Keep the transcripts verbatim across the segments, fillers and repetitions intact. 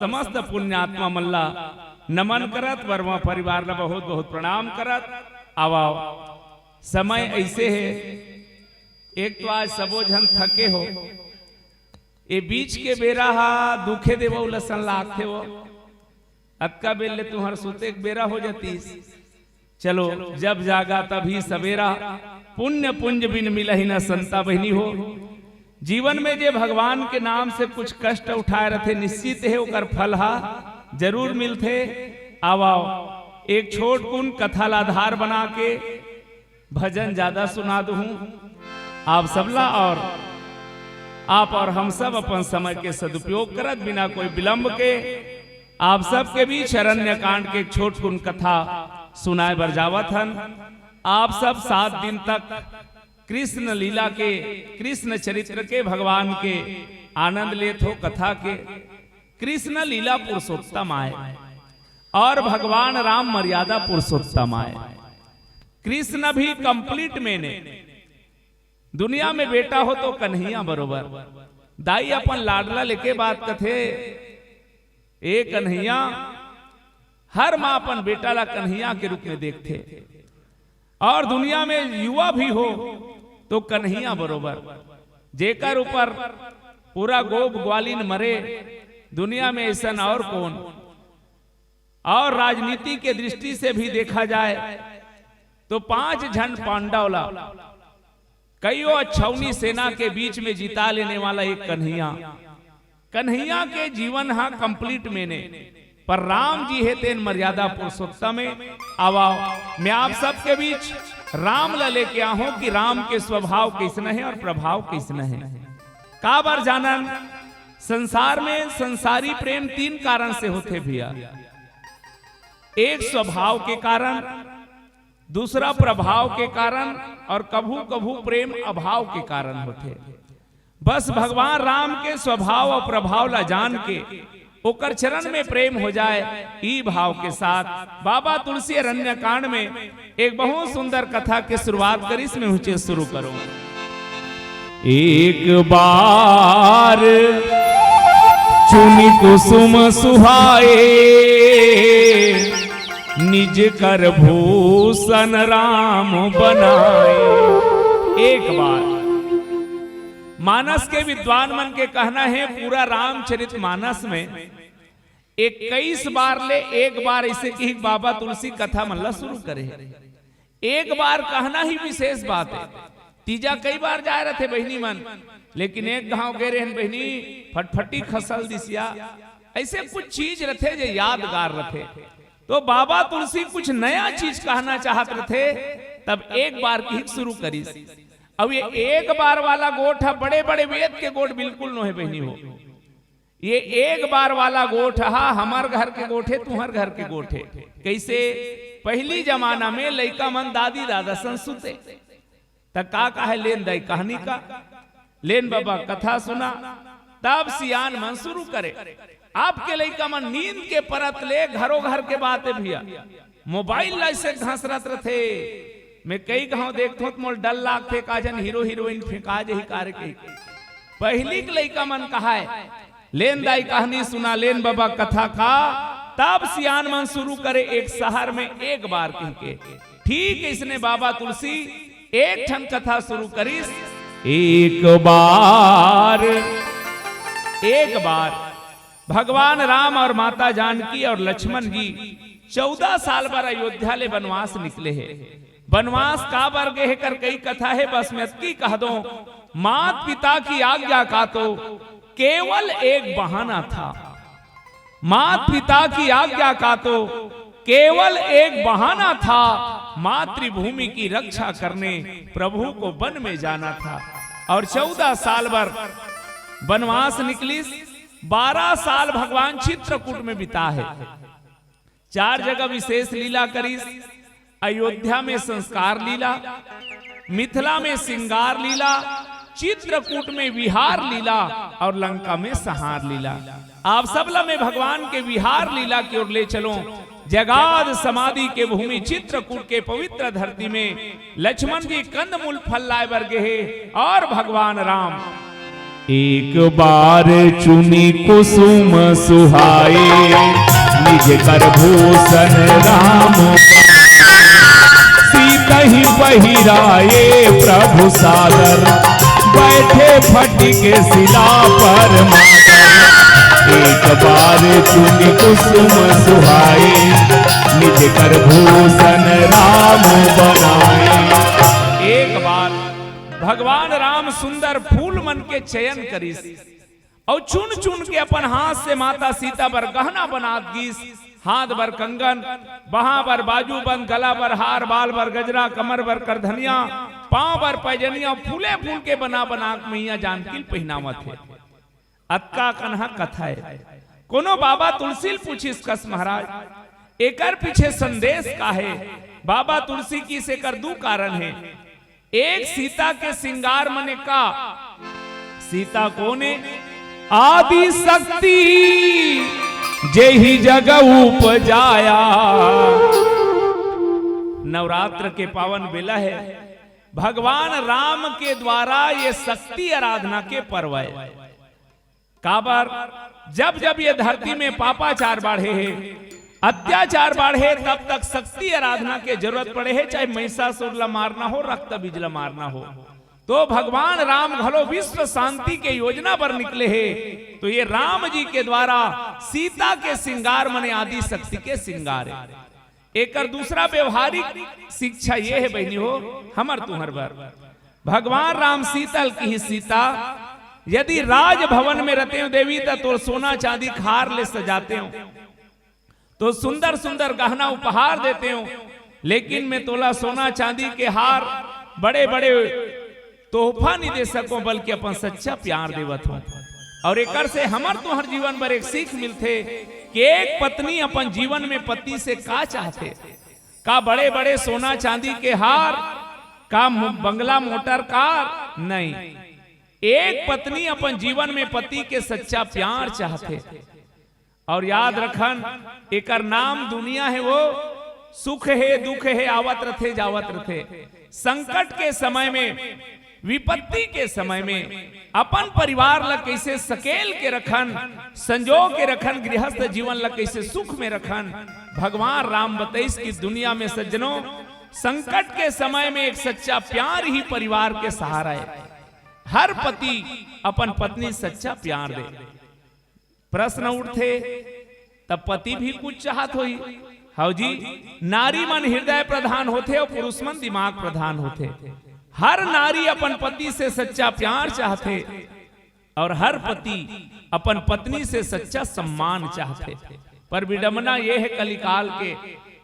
समस्त पुण्यात्मा मन ला नमन करत, वर्मा परिवार ला बहुत बहुत प्रणाम करत। आवा, समय ऐसे हे, एक तो आज सबो झन थके हो, ए बीच के बेरा हा दुखे देवउ लसन लागथे वो। अतका बेर ले तुहर सुते के बेरा हो जतिस। चलो, जब जागा तभी सवेरा, पुण्य पुंज बिन मिलही न संता बहिनी हो। जीवन में जे भगवान के नाम से कुछ कष्ट उठाए रथे, निश्चित हे ओकर फल हा जरूर मिलथे। आवा, एक छोट कुन कथा ला आधार बना के भजन ज्यादा सुना दूहूं आप सबला, और आप और हम सब अपन समय के सदुपयोग करत बिना कोई विलंब के आप सबके बीच अरण्य कांड के एक छोट कुन कथा सुनाए बर जावत हन। आप सब सात दिन तक कृष्ण लीला के, कृष्ण चरित्र के, भगवान के आनंद लेत हो कथा के। कृष्ण लीला पुरुषोत्तम आय और भगवान राम मर्यादा पुरुषोत्तम आय। कृष्ण भी कंप्लीट में ने दुनिया में बेटा हो तो कन्हैया बरोबर। दाई अपन लाडला लेके बात कथे, ए कन्हैया, हर माँ अपन बेटा ला कन्हैया के रूप में देखथे। और दुनिया में युवा भी हो तो कन्हैया बरोबर, जेकर ऊपर पूरा गोप ग्वालिन मरे, दुनिया में ऐसन और कौन। और राजनीति के दृष्टि से भी देखा जाए तो पांच झन पांडव ला कईयो अछौनी सेना के बीच में जिता लेने वाला एक कन्हैया। कन्हैया के जीवन हा कंप्लीट में ने, पर राम जी हे तेन मर्यादा पुरुषोत्तम हे। आवा, मैं आप सबके बीच राम ला लेके आहूं कि राम के स्वभाव कैसन हे और प्रभाव कैसन हे। काबर जानन, संसार में संसारी प्रेम तीन कारण से होथे भैया। एक स्वभाव के कारण, दूसरा प्रभाव के कारण और कभू कभू प्रेम अभाव के कारण होथे। बस भगवान राम के स्वभाव और प्रभाव ला जान के ओकर चरण में प्रेम हो जाए, ई भाव के साथ बाबा तुलसी अरण्य कांड में एक बहुत सुंदर कथा के शुरुआत करिस। मैं उचे शुरू करूं। एक बार चुनि कुसुम सुहाए, निज कर भूषण राम बनाए। एक बार मानस के विद्वान मन के कहना हे, पूरा रामचरित मानस में इक्कीस बार ले एक बार ऐसे कही बाबा तुलसी कथा मन ला शुरू करे हे। एक बार कहना ही विशेष बात हे। तीजा कई बार जाए रथे बहिनी मन, लेकिन एक घांव गे रहेन बहिनी, फटफटी खसल दिस या, ऐसे कुछ चीज रथे जे यादगार रथे। तो बाबा तुलसी कुछ नया चीज कहना चाहत रथे, तब एक बार कही शुरू करिस। अब ये एक बार वाला गोठ हा बड़े बड़े वेद के गोठ बिल्कुल नोहे बहिनी हो। ये एक बार वाला गोठ हा हमर घर के गोठ हे, तुहर घर के गोठ हे। कैसे? पहली जमाना में लइका मन दादी दादा सन सुते, त का कहे, "लेन दाई कहनी का, लेन बाबा कथा सुना।" तब सियान मन शुरू करे। आपके लइका मन नींद के परत ले, घरो घर के बात हे भैया, मोबाइल ला ऐसे घसरत रथे। मैं कई घांव देखथों त मोला डर लागथे, का जन हीरो हीरोइन फेंका जही कारे कही। पहली के लइका मन कहाय, "लेन दाई कहनी सुना, लेन बाबा कथा का।" तब सियान मन शुरू करे, "एक सहर में एक बार" कहि के। ठीक इसने बाबा तुलसी एक ठन कथा शुरू करिस। एक बार, एक बार भगवान राम और माता जानकी और लक्ष्मण जी चौदह साल बर अयोध्या ले बनवास निकले हे। बनवास काबर गे हे कर कई कथा हे, बस मैं अतकी कह दों, मात पिता की आज्ञा का तो केवल एक बहाना था। मात पिता की आज्ञा का तो केवल एक बहाना था, मातृभूमि की रक्षा करने प्रभु को वन में जाना था। और चौदह साल बर बनवास निकलिस, बारह साल भगवान चित्रकूट में बिता हे। चार जगह विशेष लीला करिस, अयोध्या में संस्कार लीला, मिथिला में श्रृंगार लीला, चित्रकूट में विहार लीला और लंका में संहार लीला। आप सबला मैं भगवान के विहार लीला की ओर ले चलूं। जगाद समाधि के भूमि चित्रकूट के पवित्र धरती में लक्ष्मण जी कंदमूल फल लाए बर गे हे और भगवान राम एक बार चुनी कुसुम सुहाए, निज कर भूषण राम बनाए। सीतहि पहिराए प्रभु सादर, बैठे फटिक सिला पर मादर। एक बार चुनी कुसुम सुहाए, निज कर भूषण राम बनाए। एक बार भगवान राम सुंदर फूल मन के चयन करिस अउ चुन चुन के अपन हाथ से माता सीता बर गहना बनात गिस। हाथ बर कंगन, बाहां बर बाजूबंद, गला बर हार, बाल बर गजरा, कमर बर करधनिया, पांव बर पैजनिया, फूले फूल के बना बना के मैया जानकी ल पहिनावत हे। अतका कनहा कथा हे। कोनो बाबा तुलसी ल पूछिस कस महाराज, एकर पीछे संदेश का हे? बाबा तुलसी किहिस एकर दू कारण हे। एक सीता के सिंगार मने का? सीता कोन ए? आदि शक्ति जेहि जग उपजाया। नवरात्र के पावन बेला हे, भगवान राम के द्वारा ये शक्ति आराधना के पर्व हे। काबर, जब जब ये धरती में पापाचार बाढ़े हे, अत्याचार बाढ़े, तब तक शक्ति आराधना के जरूरत पड़े हे, चाहे महिषासुर ला मारना हो, रक्त बीज ला मारना हो। तो भगवान राम घलो विश्व शांति के योजना बर निकले हे, तो ये राम जी के द्वारा सीता के सिंगार मने आदि शक्ति के सिंगार हे। एकर दूसरा व्यवहारिक शिक्षा ये हे बहिनी हो, हमर तुंहर बर, भगवान राम सीता ल किहिस, सीता, यदि राजभवन में रतेंव देवी, त तोर सोना चांदी के हार ले सजातेंव, तो सुंदर सुंदर गहना उपहार देतेंव, लेकिन मैं तोला सोना चांदी के हार, बड़े बड़े तोहफा नइ दे सकों, बल्कि अपन सच्चा प्यार देवत हों। अउ एकर से हमर तुंहर जीवन बर एक सीख मिलथे कि एक पत्नी अपन जीवन में पति से का चाहथे। का बड़े बड़े सोना चांदी के हार, का मो-, बंगला, मोटर कार? नहीं। एक पत्नी अपन जीवन में पति के सच्चा प्यार चाहथे। अउ याद रखन, एकर नाम दुनिया हे, वो सुख हे, दुख हे, आवत रथे, जावत रथे। संकट के समय में, विपत्ति के समय में अपन परिवार ला कइसे सकेल के रखन, संजो के रखन, गृहस्थ जीवन ला कइसे सुख में रखन। भगवान राम बतइस कि दुनिया में सज्जनों, संकट के समय में एक सच्चा प्यार ही परिवार के सहारा हे। हर पति अपन पत्नी सच्चा प्यार दे। प्रश्न उठथे, तब पति भी कुछ चाहत होही। हव जी, नारी मन हृदय प्रधान होथे अउ पुरुष मन दिमाग प्रधान होथे। हर नारी अपन पति से सच्चा प्यार चाहथे अउ हर पति अपन पत्नी से सच्चा सम्मान चाहथे। पर विडंबना ये हे, कलिकाल के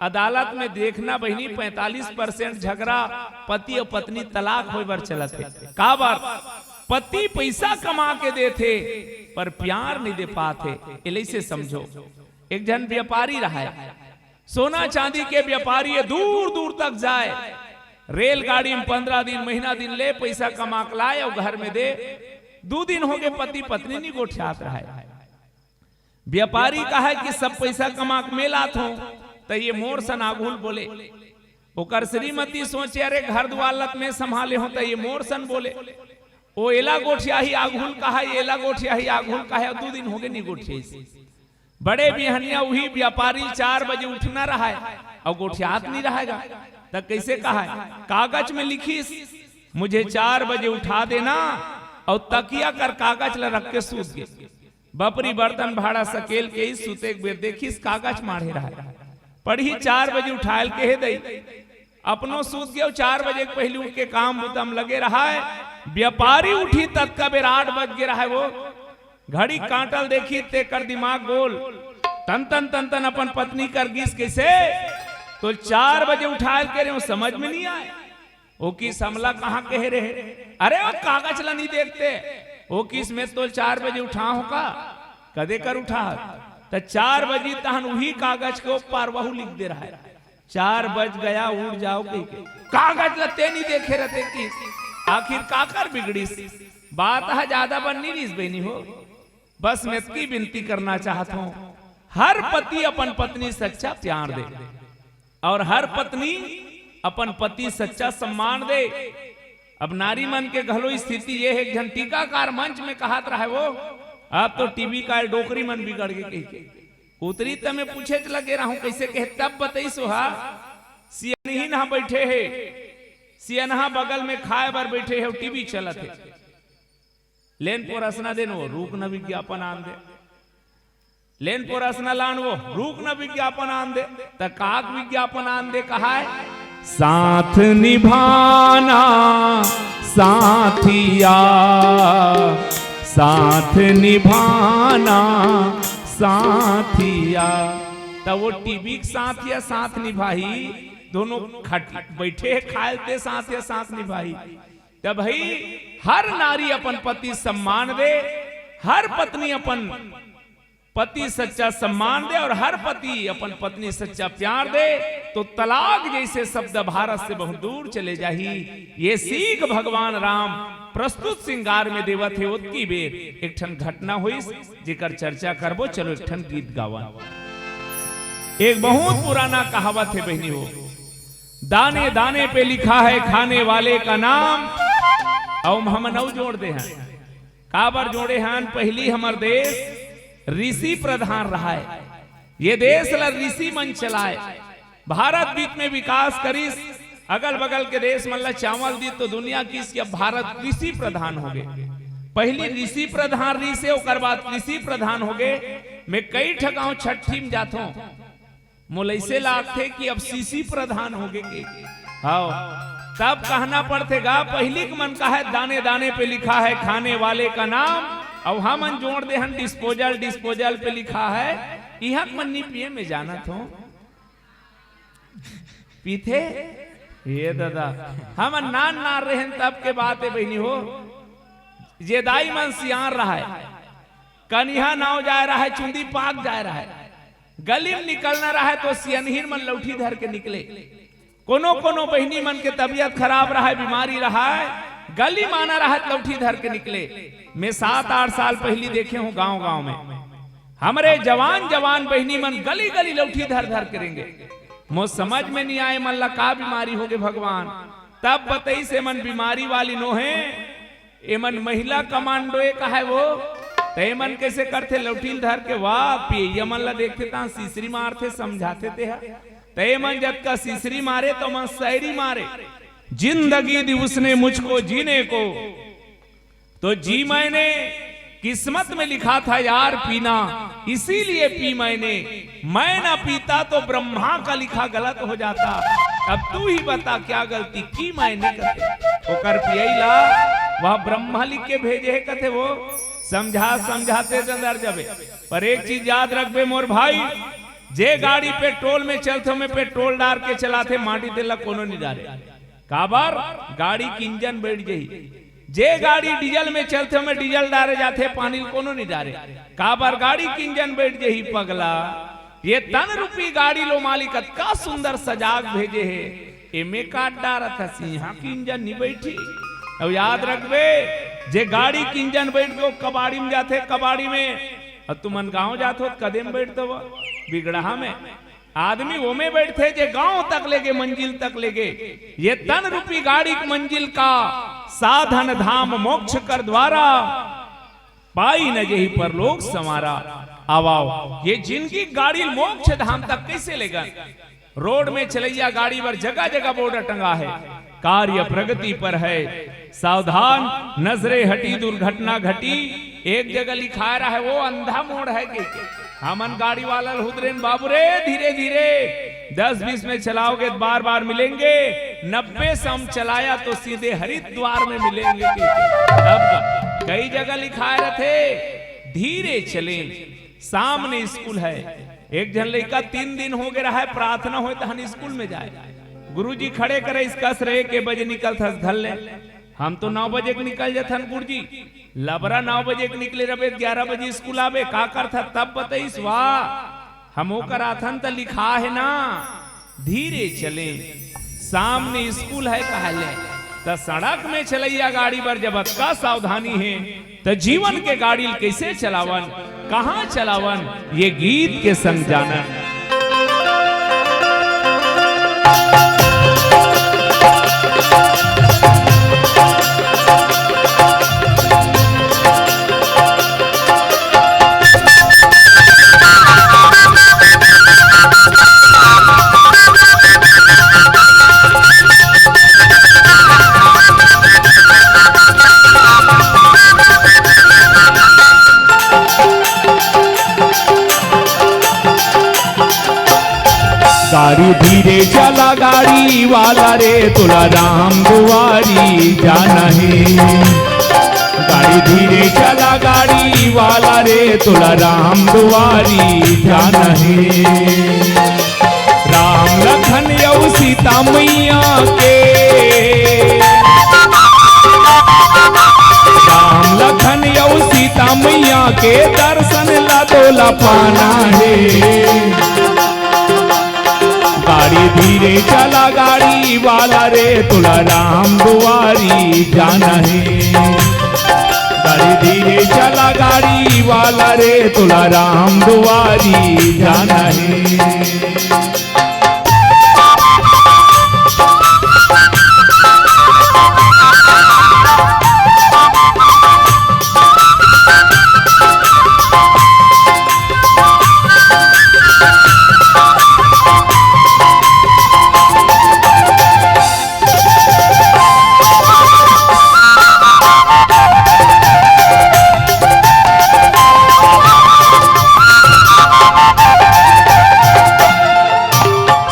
अदालत में देखना बहिनी, पैंतालीस परसेंट झगरा पति अउ पत्नी तलाक होय बर चलत हे। काबर? पति पइसा कमा के देथे, पर प्यार नइ दे पात हे। एला अइसे समझो, एक झन व्यापारी रहय, सोना चांदी के व्यापारी हे, दूर दूर तक जाय, रेलगाड़ी में पंद्रह दिन, महीना दिन ले पइसा कमा के लाय अउ घर में दे। दू दिन होगे, पति पत्नी नइ गोठियात रहय। व्यापारी कहय कि सब पइसा कमा के मैं लात हों, त ये मोर सन आघू ल बोले। ओकर श्रीमती सोचे, अरे, घर दुवार ल त मैं संभाले हों, त ये मोर सन बोले। ओ एला गोठियाही आघू ल कहय, एला गोठियाही आघू ल कहय, अउ दू दिन होगे नइ गोठियाइस। बड़े बिहनिया उही व्यापारी चार बजे उठना रहय अउ गोठियात नइ रहय गा, त कइसे कहय? कागज में लिखिस, मुझे चार बजे उठा देना, अउ तकिया कर कागज ल रख के सूत गे। बपरी बर्तन भाड़ा सकेल के ही सुते के बेर देखिस कागज माढ़े रहय। पढ़ही चार बजे उठाय ल केहे दई। अपनो सूत गेव, चार बजे के पहिली उठ के काम बुता म लगे रहय। व्यापारी उठही ततका बेर आठ बज गे रहय। वो घड़ी कांटा ल देखही तेकर दिमाग गोल। तन तन तन तन अपन पत्नी कर गिस कइसे? तोला चार बजे उठाय ल केहे रेहेंव, समझ में नइ आय। ओ किहिस हमला कहाँ केहे रहे? अरे ओ कागज ला नइ देखते। ओ किहिस मैं तोला चार बजे उठाहों का? कदे कर उठाहस? त चार बजे तहन उही कागज के ओ पार वहू लिख दे रहय, चार बज गया उठ जाओ कहिके। कागज ला तें नइ देखे रहते किहिस। आखिर काकर बिगड़िस? बात ह जादा बन नइ रिहिस बहिनी हो। बस मैं अतकी बिनती करना चाहत हों, हर पति अपन पत्नी सच्चा प्यार दे। अउ हर पत्नी अपन पति सच्चा सम्मान दे। अब नारी मन के घलो स्थिति ये हे, एक झन टीकाकार मंच में कहत रहय वो, "अब तो टीबी का डोकरी मन बिगड़ गे," कहिके। उतरी त मैं पूछे लगे रहूं, कइसे कहे, तब बतइस वो हा, सियनहिन हा बइठे हे, सियनहा बगल में खाय बर बइठे हे, टीबी चलत हे। लेन पोरसना देन वो, रुक न विज्ञापन आन दे। लेन पोरसना लान वो, रुक न विज्ञापन आन दे। त काक विज्ञापन आन दे, कहाय, साथ निभाना साथिया, साथ निभाना साथिया। त वो टीबी के साथ या साथ निभाही, दोनों खट बइठे हे खाय ते साथ या साथ निभाही। त भई, हर नारी अपन पति सम्मान दे, हर पत्नी अपन पति सच्चा सम्मान दे और हर पति अपन पत्नी सच्चा प्यार दे, तो तलाक जइसे शब्द भारत से बहुत दूर चले जाही। ये सीख भगवान राम प्रस्तुत श्रृंगार में देवत हे। ओतकी बेर एक ठन घटना होइस, जेकर चर्चा करबो। चलो, एक ठन गीत गावन। एक बहुत पुराना कहावत हे बहिनी हो, दाने दाने पे लिखा है खाने वाले का नाम। अउ हमन अउ जोड़ दे हन, काबर जोड़े हन? पहिली हमर देश ऋषि प्रधान रहय, ये देश ला ऋषि मन चलाय। भारत बीच में विकास करिस, अगल बगल के देश मन ला चावल दीस तो दुनिया कहिस कि अब भारत कृषि प्रधान होगे। पहिली ऋषि प्रधान रहिसे, ओकर बाद कृषि प्रधान होगे। मैं कई ठा गांव छट्ठी में जाथों, मोला अइसे लागथे कि अब सीसी प्रधान होगे के। हव, तब कहना पड़थे गा, पहिली के मन कहय, दाने दाने पे लिखा है खाने वाले का नाम, अउ हमन जोड़ दे हन डिस्पोजल, डिस्पोजल पे लिखा है। इहां के मन नी पिए, मैं जानत हों। पीथे? ये दादा, हमन नान नान रहेन तब के बात हे बहिनी हो। जे दाई मन सियान रहय, कनिहा नाव जाय रहय, चुंदी पाक जाय रहय, गली में निकलना रहय तो सियनहिन मन लौठी धर के निकले। कोनो कोनो बहिनी मन के तबीयत खराब रहय, बीमारी रहय, गली में आना रहय त लौठी धर के निकले। मैं सात आठ साल पहिली देखे हों गांव गांव में, हमरे जवान जवान बहिनी मन गली गली लौठी धर धर के रेंगे। मोर समझ में नी आय, एमन ला का बीमारी होगे भगवान। तब बतइस, एमन बीमारी वाली नोहे, एमन महिला कमांडो ए कहय वो। त एमन कइसे करथे, लौठी ल धर के, वाह, पियइया मन ला देखथे तहां सिसरी मारथे, समझाथे तेहा। त एमन जतका सिसरी मारे त ओमन शायरी मारे, जिंदगी दी उसने मुझको जीने को, तो जी मैंने, किस्मत में लिखा था यार पीना, इसीलिए पी मैंने। मैं ना पीता तो ब्रह्मा का लिखा गलत हो जाता। अब तू ही बता क्या गलती की मैंने कथे। ओकर पियई ला वह ब्रह्मा लिख के भेजे हे कथे वो। समझा समझाते त अंदर जाबे। पर एक चीज याद रखबे मोर भाई, जे गाड़ी पेट्रोल में चलथे, ओमे पेट्रोल डार के चलाथे, माटी तेला कोनो नी डारे। काबर? गाड़ी के इंजन बैठ जाही। जे गाड़ी डीजल में चलथे, ओमे डीजल डारे जाथे, पानी ल कोनो नी डारे। काबर? गाड़ी के इंजन बैठ जाही पगला। ये तन रूपी गाड़ी ल ओ मालिक अतका सुंदर सजाग भेजे हे, एमे काट डारत हस, इहां के इंजन नी बैठी। अउ याद रखबे, जे गाड़ी के इंजन बैठ के ओ कबाड़ी में जाथे, कबाड़ी में, अउ तुमन गांव जाथो त कदे में बैठथो, बिगड़हा में। आदमी ओमे बैठथे जे गांव तक लेगे, मंजिल तक लेगे। ये तन रूपी गाड़ी के मंजिल का साधन धाम मोक्ष कर द्वारा, पाई न जेहि परलोक संवारा। आव, आव, ये जिंदगी गाड़ी मोक्ष धाम तक कइसे लेगन? रोड में चलइया गाड़ी बर जगह जगह बोर्ड टंगा हे, कार्य प्रगति पर है, सावधान, नजरे हटी, दुर्घटना घटी। एक जगह लिखाय रहय, वो अंधा मोड़ है के। हमन गाड़ी वाला ल हुदरेन, बाबू रे, धीरे धीरे। दस बीस में चलाओगे तो बार बार मिलेंगे, नब्बे सौ में चलाया तो सीधे हरिद्वार में मिलेंगे के। तब कई जगह लिखाय रथे, धीरे चलें। सामने स्कूल है, एक झन लइका तीन दिन होगे रहय, प्रार्थना होय तहन स्कूल में जाय। गुरुजी खड़े करे, इसका सर एक बजे निकलथस घर ले। हम तो नौ बजे के निकल जथन गुरुजी। लबरा नौ बजे के निकले रबे, ग्यारह बजे स्कूल आबे, का करथा? तब बतइस, वाह, हम ओ कराथन त लिखा हे ना, धीरे चलें, सामने स्कूल है कहले। त सड़क में चलइया गाड़ी बर जब अतका सावधानी हे, त जीवन के गाड़ी ल कइसे चलावन, कहां चलावन, ये गीत के संग जानन। गाड़ी धीरे चला गाड़ी वाला रे, तोला राम दुआरी जाना हे। गाड़ी धीरे चला गाड़ी वाला रे, तोला राम दुआरी जाना हे। राम लखन अउ सीता मैया के, राम लखन अउ सीता मैया के दर्शन ला तोला पाना हे। गाड़ी धीरे चला गाड़ी वाला रे, तोला राम दुआरी जाना हे। गाड़ी धीरे चला गाड़ी वाला रे, तोला राम दुआरी जाना हे।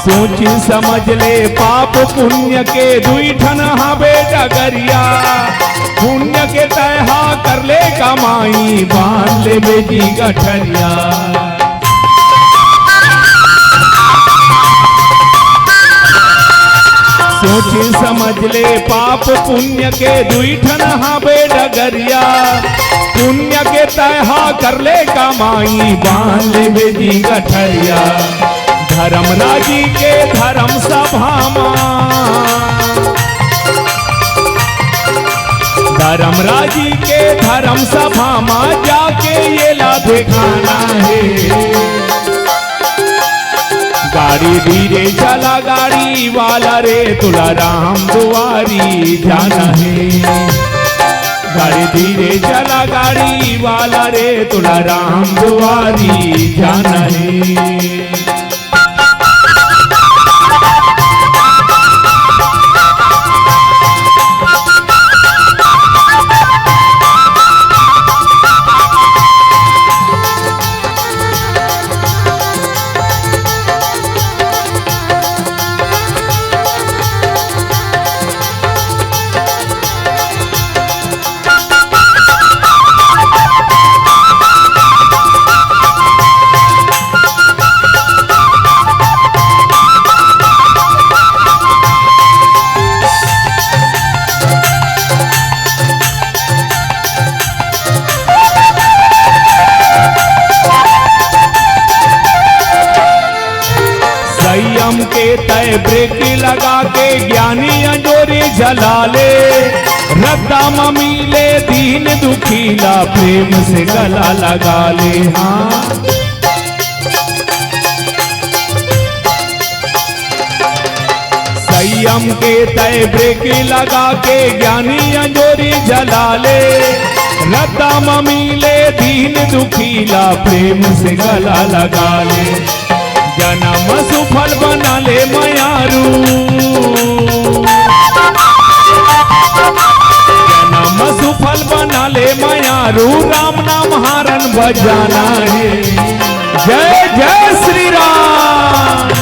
सोच समझ ले पाप पुण्य के दुई ठन हावे डगरिया। पुण्य के तय हा कर ले कमाई, बांध ले बेटी गठरिया। सोच समझ ले पाप पुण्य के दुई ठन हावे डगरिया। पुण्य के तय हा कर ले कमाई, बांध ले बेटी गठरिया। धर्मराजी के धर्म सभा मा, धर्मराजी के धर्म सभा मा जाके एला देखाना हे। गाड़ी धीरे चला गाड़ी वाला रे, तोला राम दुआरी जाना हे। गाड़ी धीरे चला गाड़ी वाला रे, तोला राम दुआरी जाना हे। संयम के तय ब्रेक लगा के ज्ञानी अंजोरी जला ले। रद्दा म मिले दीन दुखी ला प्रेम से गला लगा ले। हाँ, संयम के तय ब्रेक लगा के ज्ञानी अंजोरी जला ले। रद्दा म मिले दीन दुखी ला प्रेम से गला लगा ले। जनम सुफल बना ले मयारू, जनम सुफल बना ले मयारू, राम नाम हारन बजाना हे। जय जय श्री राम।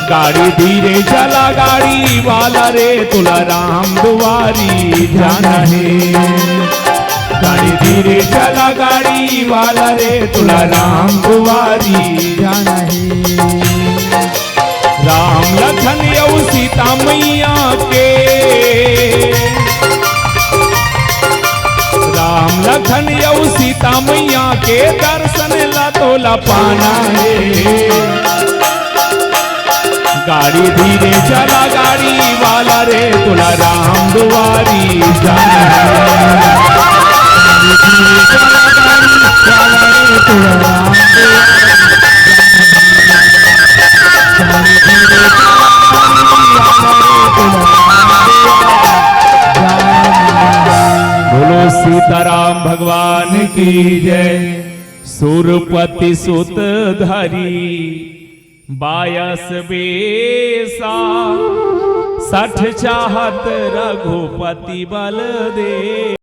गाड़ी धीरे चला गाड़ी वाला रे, तोला राम दुआरी जाना हे। गाड़ी धीरे चला गाड़ी वाला रे, तोला राम दुआरी जाना हे। राम लखन अउ सीता मैया के, राम लखन अउ सीता मैया के दर्शन ला तोला पाना हे। गाड़ी धीरे चला गाड़ी वाला रे, तोला राम दुआरी जाना हे। गाड़ी धीरे चला गाड़ी वाला रे, तोला राम दुआरी जाना हे। गाड़ी धीरे चला गाड़ी वाला रे, तोला राम दुआरी जाना हे। बोलो सीताराम भगवान की जय। सुरपति सुत धरी बायस बेसा, सठ चाहत रघुपति बल दे।